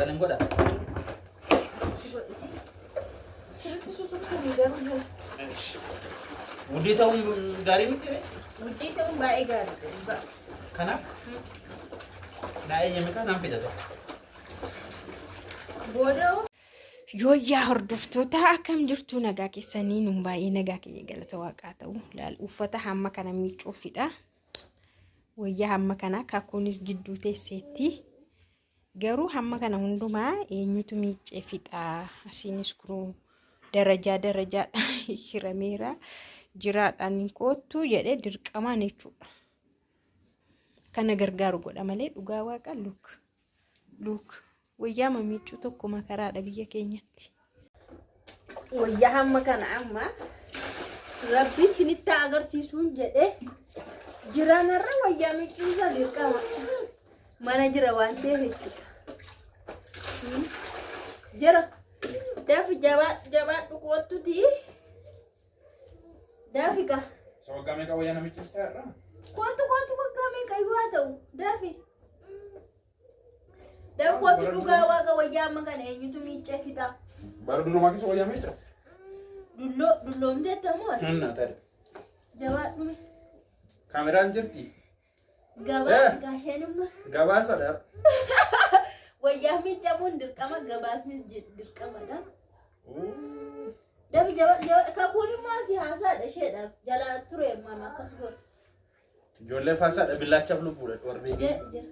Xalxalin godha. Sirriitti susukkuumi garuu jira. Wuddii ta'uun gaarii miti ree? Wuddii ta'uun baay'ee gaariidha dhugaa. Kanaaf naa eeyyame kaa naan fida tokko. Booda hoo? Yooyyaa hordoftoota akkam jirtu nagaa keessanii nuun baay'ee nagaa keenya galata waaqaa ta'u laal uffata hamma kana miicuufidha. Wayyaa hamma kana kakuunis gidduu teesseetti. Garuu hamma kana hundumaa eenyutu miiccee fixa? Asiinis kunoo darajaa darajaadhaan hirameera. Jiraadhaan koottu jedhee dirqamaan jechuudha. Kana gargaaru godha malee dhugaa waaqa look look wayyaama miiccuu tokko makaraadha biyya keenyatti. Wayyaa hamma kana amma rabbi isinitti haa agarsiisuun jedhee jiraanarra wayyaa miiccuu isaa dirqama. Mana jira waan ta'eef jechuudha. Jira. Dafi jabaadhu koottuti. Dafi ka. Isa waggaa meeqa wayyaa namichi irraa? Kootu kootu waggaa meeqa iyyuu haa ta'u. Dafi. Dafi kootu dhugaa waaqa wayyaa amma kana eenyutu miiccee fixa. Bara durumaa keessa wayyaa miicca? Dulloo dulloomteetta moo? Hunna ta'e. Jabaadhu. Kaameraan jirti? Gabaa gaasheen immoo. Gabaasadha. Wayyaa miiccamuun dirqama gabaasnis dirqamadha. Dafi jaba jaba kakuun immoo asii haasaadha isheedhaaf jalaa ture maama akkas godhu. Ijoollee faasaadha billaachaaf lubbuudha warri. Jira.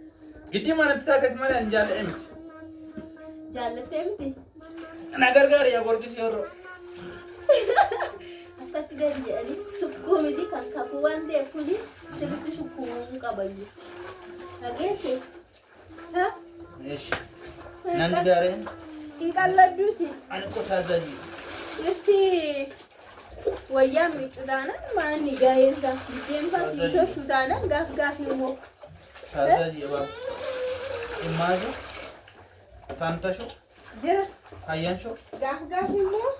Giddii manatti taateet malee ani jaalladhe miti. Jaallattee miti. Na gargaari yaa gorgis yeroo. Akkatti gadi jedhanii sukkuumiti kan kakuu waan ta'eef kuni sirriitti sukkuumamuu qaba jetti. Dhageesse? Ha? Nan didaaree. Hin qalladduusi. Ani qotaa zayi. Ibsi wayyaa miiccu taanaan maanni gaa'eensa biddeen faa sii tolchu taanaan gaaf gaaf immoo. Taazaji ebaab. Immaazu. Taantasho. Jira Ayyansho. gaaf gaaf immoo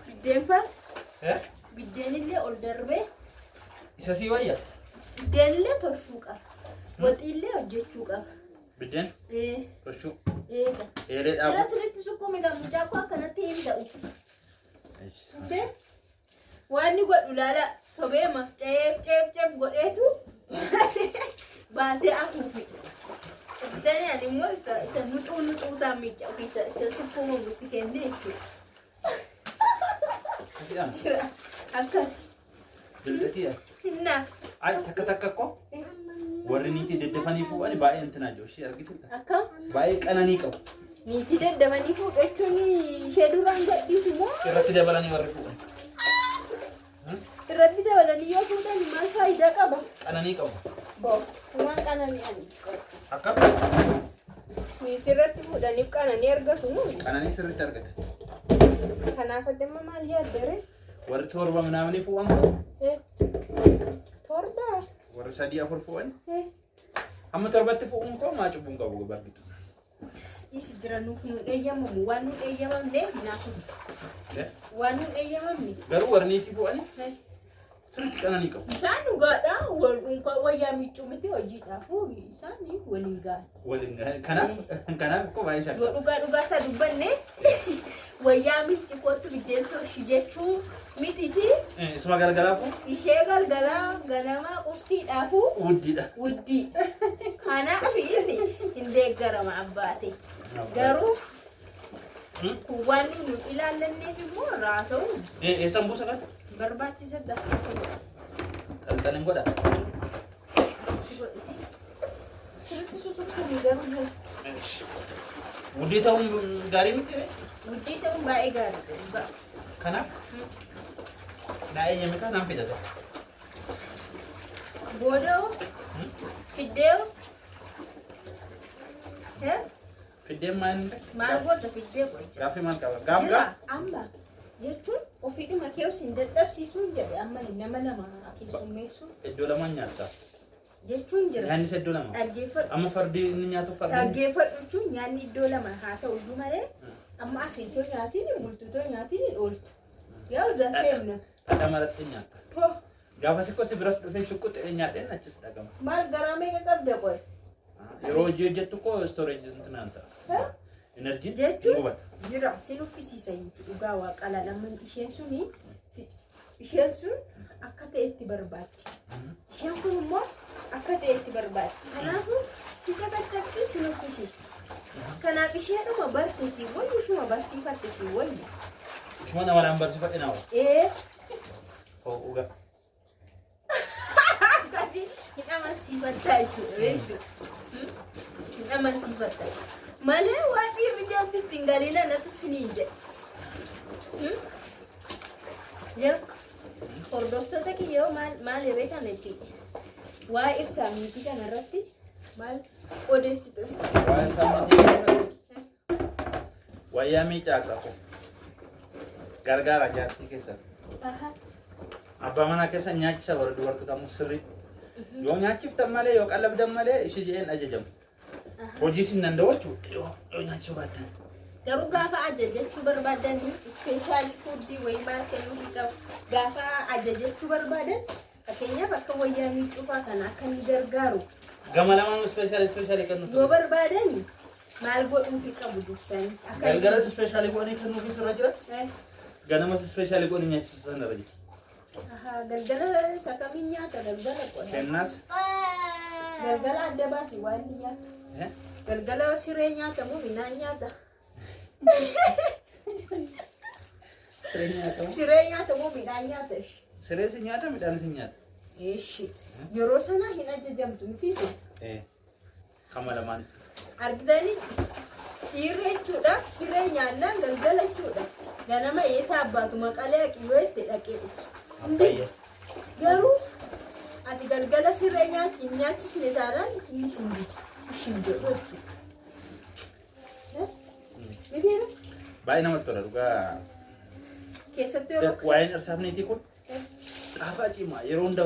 biddeen faas biddeenillee ol darbee Isa sii wayya. Biddeenillee tolchuu qaba. Waxiillee hojjechuu qaba. Biddeen Ee, tolchuu. eega. Eelee Jira dhaabu. sirriitti sukkuumi kan mucaa koo akkanatti hin ta'u. Biddeen waan inni godhu laala sobeema ceef ceef ceef godheetu baasee afuufi. Biddeen ani immoo isa nuxuu nuxuu isaa miicca ofii isa sukkuumamu itti kennee jechuudha. Akkasiidhaan. Jira akkas. Bilxitiidha. Innaa. Ay takka takka ko warri niitii daddafanii fuudhani baay'ee intinaa jiru ishee argitu. Akkam? Baay'ee qananii qabu. Niitii daddafanii fuudhachuun ishee duraan gadhiisu moo? Irratti dabalanii warri fuudhan. Irratti dabalanii yoo fuudhan maal faayidaa qaba? Qananii qabu. Boo, waan qananii ani. Akkam? Niitii irratti fuudhaniif qananii argatu moo? Qananii sirriitti argata. Kanaaf ati amma maal yaaddare? Warri torba minaamanii fuudhan kun Torba? warri sadii afur fuudhan. Amma torbatti fuudhuun koo maa cubbuun qabu bargitu. Dhiisi jira nuuf nu eeyyamamu waan nu eeyyamamne naasuuf. Waan nu eeyyamamne. Garuu warri niitii fuudhanii sirriitti qananii qabu. Isaan dhugaadha wal unkaa wayyaa miiccuu miti hojiidhaafu isaan waliin gahan. Waliin gahan. Kanaaf kanaaf koo baay'ee Yoo shakka. dhugaa dhugaa isaa dubbanne wayyaa miicci kootu biddeen toshi jechuu miti fi Isuma galgalaa kun ishee galgalaa ganamaa qursiidhaafu wuddiidha. wuddii. Kanaaf inni hin deeggarama abbaate. Garuu kun waan nu ilaallanneef immoo raasa'uun Eessan buusa kan? barbaachisa das keessa godha. Xalxalin godha. Sirriitti susukkuumi garuu jira. Wuddii ta'uun gaarii miti. Wuddii ta'uun baay'ee gaariidha dhugaa. Kanaaf naa eeyyame kaa naan fida tokko. Booda hoo? Fiddee hoo? Eh? Fiddeen maal? Maal goota fiddee qo'icha? Gaaffii maal qaba? Gaaf Jira gaaf amma jechuun ofiidhuma kee osin dadhabsiisuun jedhe amma nama lama keessummeessuun iddoo lamaan nyaatta. jechuun jira. Nyaannis iddoo lama. Dhaggeeffadhu. Amma fardi inni nyaatu fardi. Dhaggeeffadhu jechuun nyaanni iddoo lama haa ta'u iyyuu malee amma asiitoo nyaatiin bultutoo nyaatiin hin ooltu. Yaa zaseemna. Dhadhaa maratti nyaatta. Po Gaafa sikkoo si biras dhufee shuqqu ta'ee nyaadheen achis dhagama. maal garaa meeqa qabda qoy? Yeroo hojii hojjettu koo storage intinaan ta'a. Enerjiin Jechuun gubata. Jira si nuffisiisa jechuudha dhugaa waaqa laalaman isheen suni isheen sun akka ta'etti barbaaddi. Isheen kun immoo akka ta'etti barbaaddi. Kanaafuu si caqacaqti si nuffisiisti. Kanaaf isheedhuma barte si wayyu ishuma barsiifatte si wayyu. Ishuma nama laan barsiifadhe naa wayya. Ee Hoo dhugaa. Akkasii hin amansiifattaa jechuudha jechuudha. Hin amansiifattaa. Malee waan dhiirri deemtu ittiin galiina natu siniin jedhe. Jira hordoftoota kiyyoo maal maal hiree kana itti waa ibsaa miti kana irratti maal odeessitas? Waa'ee sammuu wayyaa miicaa qabu. Gargaara jaartii keessan. Abbaa manaa keessa nyaachisa bara dubartoota immoo sirriitti. Yoo nyaachiftan malee yoo qallabdan malee ishee jedheen ajajamu. Hojii isin danda'u jechuudha yoo nyaachisuu baattan. Garuu gaafa ajajachuu barbaadan special food wayii maal kennuu qabu gaafa ajajachuu barbaadan fakkeenyaaf akka wayyaa miiccuu kana akka inni gargaaru Gama lamaan special special kennu. Yoo barbaadan maal godhuufi qabu dursanii? Akka inni- Galgalas special godhanii kennuufis irra jira. Ganamas special godhanii nyaachisuusan irra jira. Ahaa, galgala isa kamiin nyaata galgala qola? Kennaas. Galgala adda baasi waan inni nyaatu. Galgala siree nyaata moo midhaan nyaata? Siree nyaatamu. Siree nyaata moo midhaan nyaata? Siree si nyaata midhaan si nyaata. Eshi. Yeroo sana hin ajajamtu miti. Kama lamaan. Argitanii dhiirri jechuudha siree nyaannaan galgala jechuudha. Ganama eetaa abbaatu maqalee haqii itti dhaqee dhufa. Abbayya. Garuu ati galgala siree nyaachi hin nyaachisne taanaan inni sin dida. Ishin jedhu jechuudha. Mitiira? Baay'ee namatti tola dhugaa. Keessattuu yeroo Waa'een dhirsaaf niitii kun xaafaa cimaa yeroo hunda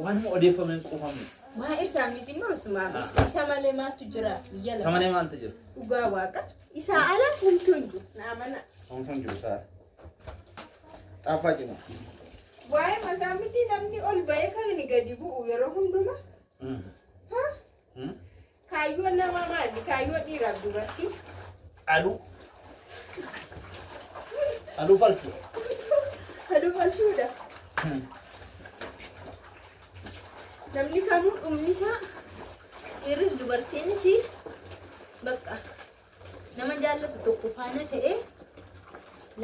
waan odeeffame hin quufamne. Maa irsaa miti immoo isumaa isa malee maaltu jira biyya Isa lafa. malee maaltu jira? Dhugaa waaqa. Isaa ala homtuu hin jiru. Naa mana. Homtuu hin jiru isaa. Xaafaa cimaa. Waa'ee masaa miti namni ol ba'ee kan inni gadi bu'u yeroo hundumaa. Ha? Kaayyoon namaa maali? Kaayyoon dhiiraaf dubartii. Aduu. Aduu falchu. Aduu falchuudha. Namni kamuu dhumni isaa dhiirris dubartiinis bakka nama jaallatu tokko faana ta'ee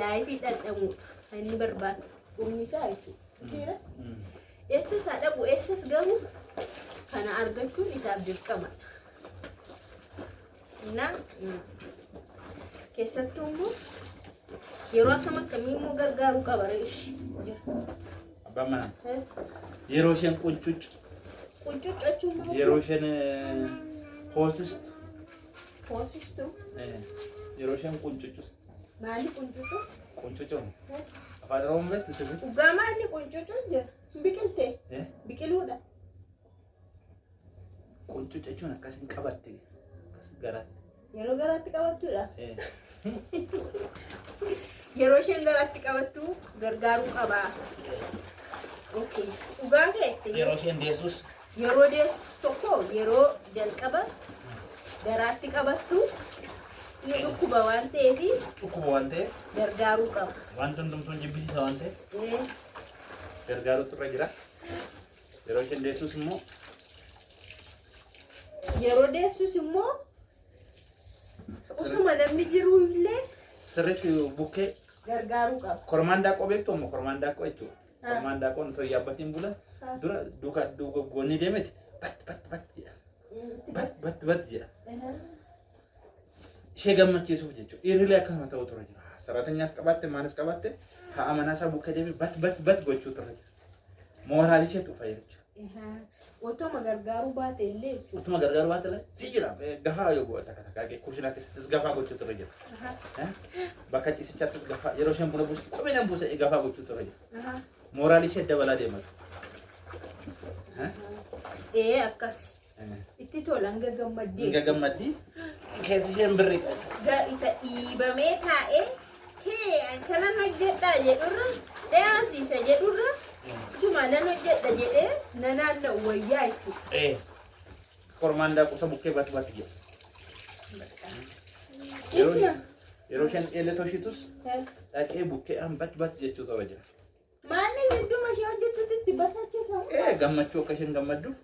life dhandhamuudha. Kan inni barbaadu dhumni isaa jechuudha. Dhiira eessas haa dhaqu eessas gahu kana argachuun isaaf dirqamadha. Innaa keessattuu immoo yeroo akkam akkamii immoo gargaaruu qaba reeshi jira. Abbaan manaa. Yeroo isheen quncuccu. Quncuccachuun maal? Yeroo isheen hoosistu. Hoosistu. Yeroo isheen quncuccus. Maali quncuccu? Quncuccuun. Afaan Oromoo beektu sirriitti? Dhugaa maali quncuccuun jira? Biqilte. Biqiluudha. Quncucca jechuun akkasin qabatte. Akkas garaatti. Yeroo garaatti qabattuudha. Yeroo isheen garaatti qabattu gargaaruu qaba. Okay. Dhugaa keetti. Yeroo isheen deessus. Yeroo deessu tokko yeroo jalqaba garaatti qabattu ni dhukkuba waan ta'eef Dhukkuba waan ta'eef. Gargaaruu qaba. Waan hundumtuun jibbisiisa waan ta'eef. Gargaaruutu irra jira. Yeroo isheen deessus immoo. Yeroo deessus immoo usuma namni jiru illee Sirriitti bukkee gargaaruu qaba. Kormaan daaqqoo beektu ammoo kormaan daaqqoo jechuudha. Kormaan daaqqoon otoo yaabbatiin bula dura duuka duuka goonni deemeti bat bat bat jedha. Bat bat bat jedha. Ishee gammachiisuuf jechuudha. Dhiirrilee akkasuma ta'uu tura jira. Saratanyaas qabaatte maalis qabaatte ha'a manaa isaa bukkee deemee bat bat bat gochuu tura jira. Mooraalii isheetu dhufa jechuudha. Otoma gargaaruu baate illee jechuudha. Utuma gargaaru baate illee si jira gafaa yoo godha takka takka kushinaa keessattis gafaa gochuu tura jira. Bakka ciisichaattis gafaa yeroo isheen buna buustu kophee nan buusa gafaa gochuu tura jira. Mooraalii ishee dabalaa deematu. Ee akkas. Itti tola hanga gammaddee. Hanga gammaddii keessi isheen birri jechuudha. Isa dhiibamee taa'ee tee kanan hojjedhaa jedhurra dhiyaasiisa jedhurra isuma nan hojjedha jedhee na naanna'u wayyaa jechuudha. Kormaan daakuu isa bukkee bati bati jedha. Yeroo Isma. yeroo isheen eelee toshitus dhaqee bukkeedhaan bat bat jechuu qaba jira. Maalli hedduma ishee hojjettutti itti bataachisa. Ee gammachuu akka isheen gammadduuf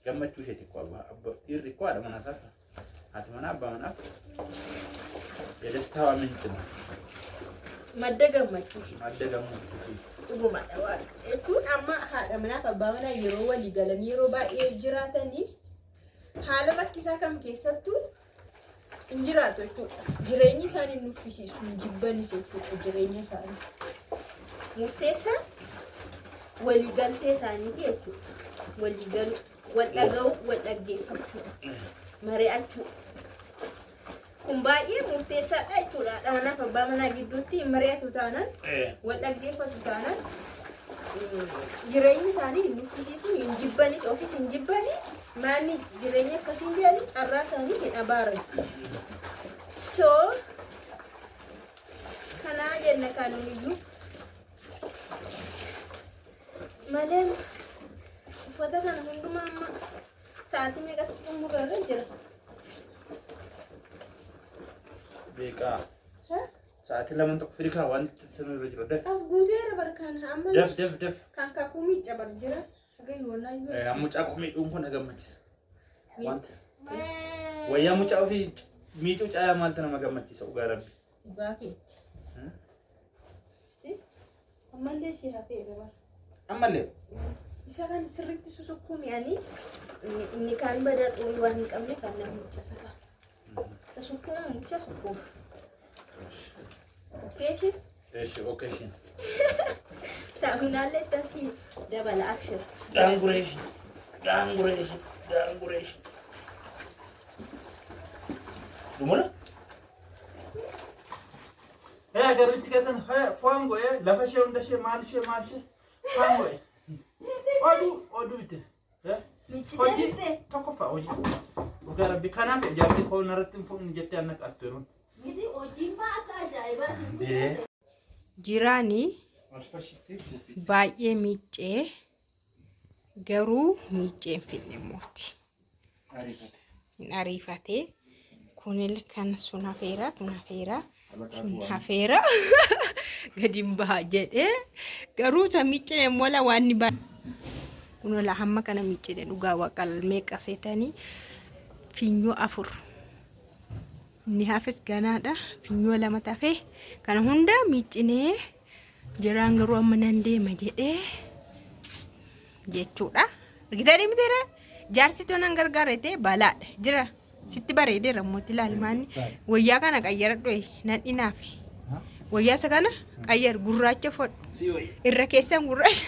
gammachuu isheeti koo abbaa abbaa dhiirri koo haadha manaa isaaf haati manaa abbaa manaaf የደስታዋ ምንጭ ነው። Madda gammachuu ishee. Madda gammachuu ishee. Dhugumadha waaqa. Jechuun amma haadha manaaf abbaa manaa yeroo walii galanii yeroo baay'ee jiraatanii haala rakkisaa kam keessattuu hin jiraatu jechuudha. Jireenyi isaanii hin nuffisiisu, hin jibbanis jechuudha jireenya isaanii. Murteessaa waliigaltee isaaniiti jechuudha. Waliigaluu, wal dhaga'uu, wal dhaggeeffachuu, mari'achuu. Kun baay'ee murteessaadha jechuudha. Haadha manaaf abbaa manaa gidduutti hin mari'atu taanaan wal dhaggeeffatu taanaan jireenyi isaanii hin nuffisiisu, hin jibbanis, ofis hin jibbani, maanni jireenya akkasiin jedhani carraa isaaniis hin abaaran. So kanaa jenna kanuuniyyuu malee uffata kana hundumaa amma sa'aatii meeqatti xumurarra jira? Beekaa. Sa'aatii lama tokko fidi kaa wanti sanarra jiru. Daf As guuteera barkaan amma daf daf daf. Kan kakuu miicca bar jira. Haga yoonaa yoo. Mucaa koo miidhuun kun na gammachiisa. Wanta wayyaa mucaa ofii miicuu caalaa maaltu nama gammachiisa dhugaa rabbi. Dhugaa keetti. Ammallee si hafeera bara. Ammallee. Isa kan sirriitti susukkuumi ani inni kaan badaa xurii waan hin qabne kan nama mucaa isa kaan. Isa sukkuuma mucaa sukkuuma. Okay ishee? Eshi okay ishiin. Saamunaallee ittiin si dabala abshir. Daangureeshi. Daangureeshi. Daangureeshi. Dhumula? Garbichi keessan foon go'ee lafa ishee hunda ishee maal ishee maal ishee foon go'ee. Oduu oduu bitte. Hojii tokkoffaa hojii. Dhugaa rabbi kanaaf jaartii koo narratti hin fuudhin jettee anna qartu yeroon. Miti hojiin fa'aa akka ajaa'ibaati. Jiraanii baay'ee miiccee garuu miiccee hin fidne mooti. Ariifate. Hin ariifatee kunil kan sun hafeera kun hafeera sun hafeera gadi hin baha jedhee garuu isa miiccine immoo la waan ni baha. Kun hamma kana miiccine dhugaa waaqal meeqa seetanii finyoo afur. Inni hafes ganaadha. Finyoo lama tafee kana hunda miiccinee jiraan garuu amma nan deema jedhee jechuudha. Argitanii mitiire? Jaarsi too nan gargaara ta'e balaadha. Jira. Sitti bareedeera mootii ilaali maanni. Wayyaa kana qayyaradhu nan dhinaafe. Wayyaa isa kana qayyar gurraacha fodhu. Irra keessan gurraacha.